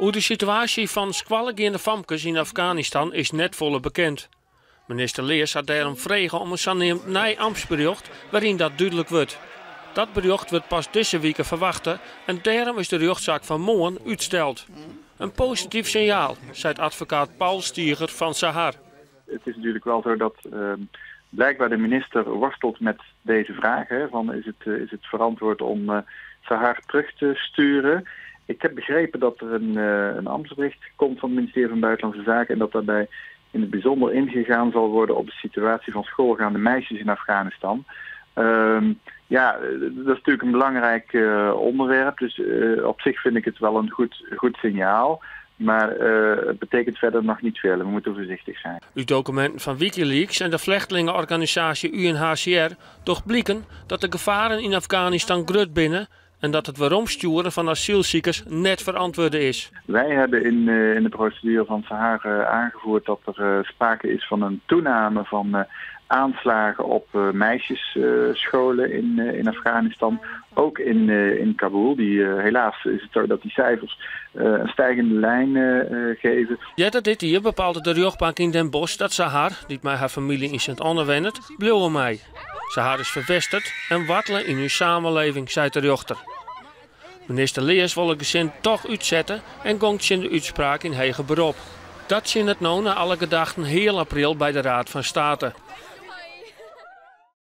Oer de situaasje fan skoallegeande famkes yn Afganistan is net folle bekend. Minister Leers hat dêrom frege om in saneamd nij amtsberjocht wêryn dat dúdlik wurdt. Dat berjocht wurdt pas dizze wike ferwachte en dêrom is de rjochtsaak fan moarn útsteld. In posityf sinjaal, seit advokaat Paul Stieger fan Sahar. Het is natuurlijk wel zo dat blijkbaar de minister worstelt met deze vraag. Hè, van is het verantwoord om Sahar terug te sturen? Ik heb begrepen dat er een ambtsbericht komt van het ministerie van Buitenlandse Zaken en dat daarbij in het bijzonder ingegaan zal worden op de situatie van schoolgaande meisjes in Afghanistan. Ja, dat is natuurlijk een belangrijk onderwerp. Dus op zich vind ik het wel een goed signaal. Maar het betekent verder nog niet veel. We moeten voorzichtig zijn. Ut dokuminten fan WikiLeaks en de flechtlingenorganisaasje UNHCR docht bliken dat de gefaren yn Afganistan grut binne en dat it weromstjoeren fan asylsikers net ferantwurde is. Wij hebben in de procedure van Sahar aangevoerd dat er sprake is van een toename van aanslagen op meisjesscholen in Afghanistan. Ook in Kabul. Helaas is het zo dat die cijfers een stijgende lijn geven. Earder dit jier bepaalde de rjochtbank yn Den Bosch dat Sahar, dy't mei har famylje yn Sint-Anne wennet, bliuwe mei. Sahar is ferwesterd en woartele yn ús samenleving, seit de rjochter. Minister Leers wol it gesin dochs útsette en gong tsjin de útspraak yn heger berop. Dat tsjinnet no nei alle gedachten heal april by de Raad van State.